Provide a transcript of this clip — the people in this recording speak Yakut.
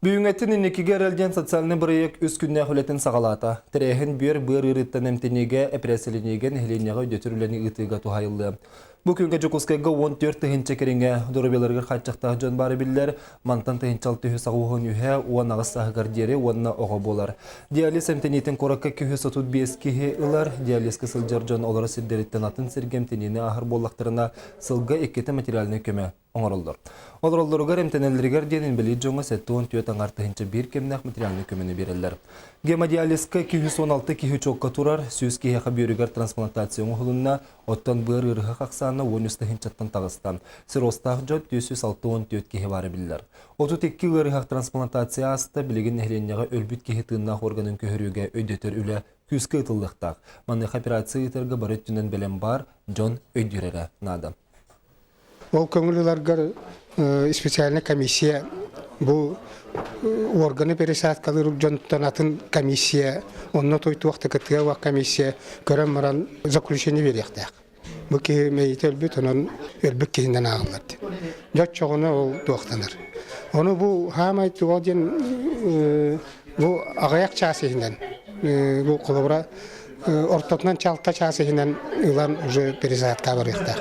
Бүгүҥҥэттэн инникигэ эрэл диэн социальнай бырайыак үс күннээх үлэтин саҕалаата. Тэрээһин бүөр быар ыарыыттан эмтэниигэ, эпэрээссийэлэниигэ нэһилиэнньэҕэ өйдөтөр үлэни ыытыыга туһаайыллыа. Бу күҥҥэ Дьокуускайга 14 тыһыынча кэриҥэ доруобуйаларыгар хааччахтаах дьон баара биллэр. Мантан 1600 үһэ 18 сааһыгар диэри уонна оҕо буолар. Диализ эмтэниитин куоракка 235 киһи ылар. Диализка сылдьар дьон олорор сирдэриттэн атын сиргэ эмтэниини ааһар буоллахтарына, сылга иккитэ материальнай көмө оҥороллор. Олороллоругар эмтэнэллэригэр диэн инбэлиит дьоҥҥо 74 аҥар тыһыынча биир кэмнээх материальнай көмөнү биэрэллэр. Гемодиализка 216 киһи учуокка турар, 100 киһиэхэ бүөрүгэр трансплантация оҥоһулунна, оттон быар ыарыһах ахсаана 13 тыһыынчаттан таҕыста. Циррозтаах дьон 464 киһи баара биллэр. 32 ыарыһах трансплантация ааста, билигин нэһилиэнньэҕэ өлбүт киһи тыыннаах органын көһөрүүгэ өйдөтөр үлэ күүскэ ыытыллыахтаах. Маныаха операция ыытарга бары өттүнэн бэлэм баар, дьон өйдүүр эрэ наада. Ол көҥүл ыларгар специальная комиссия бу органы пересадкалыыр дьонтон атын комиссия, онно туох да кыттыга комиссия көрөн баран заключение биэриэхтээх. Бу киһи мэйиитэ өлбүт, онон өлбүт киһинэн ааҕыллар диэн. Дьэ оччоҕуна ол туохтанар. Ону бу хаамай туох диэн бу аҕыйах чаас иһинэн бу холобура ортотунан чалта чаас иһинэн ылан уже пересадка барыахтаах.